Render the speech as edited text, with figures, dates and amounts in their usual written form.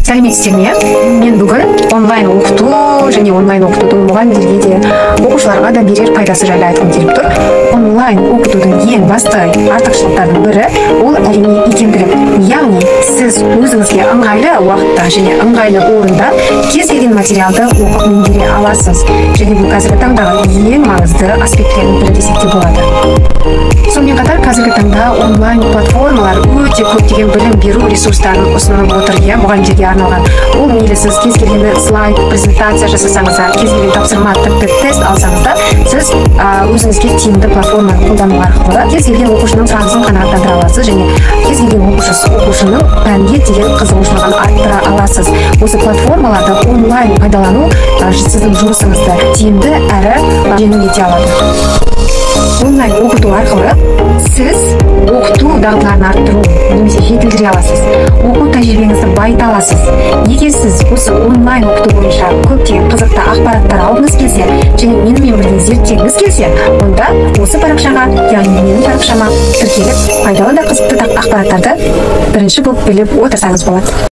Сәлеметсіздер ме? Мен бүгін онлайн оқыту және онлайн оқытудың мұғалімдерге де, оқушыларға да берер пайдасы жайлы айтқым келіп тұр. Онлайн оқытудың ең басты артықшылықтарының бірі ол, әрине, икемділік. Яғни сіз өзіңізге ыңғайлы уақытта және ыңғайлы орында кез келген материалды оқып, меңгере аласыз. Және бұл қазіргі таңдағы ең маңызды аспектілердің бірі десек те болады. Сонымен қатар қазіргі таңда онлайн платформалар өте көптеген білім беру ресурстарын ұсынып отыр, иә, мұғалімдерге арналған. Ол мейлі сіз кез келген слайд, презентация жасасаңыз да, кез келген тапсырма, тіпті тест алсаңыз да, сіз өзіңізге тиімді платформаны қолдану арқылы кез келген оқушының сұранысын қанағаттандыра аласыз және кез келген оқушының пәнге деген қызығушылығын арттыра аласыз. Осы платформаларды онлайн пайдалану сіздің жұмысыңызды тиімді әрі жеңіл ете алады. Онлайн оқыту арқылы сіз оқыту дағдыларын арттыру немесе жетілдіре аласыз, оқу тәжірибеңізді байыта аласыз. Егер сіз осы онлайн оқыту бойынша көптеген қызықты ақпараттар алғыңыз келсе және менімен бірге зерттегіңіз келсе, онда осы парақшаға, яғни менің парақшама тіркеліп, пайдалы да қызықты ақпараттарды бірінші болып біліп отырсаңыз болады.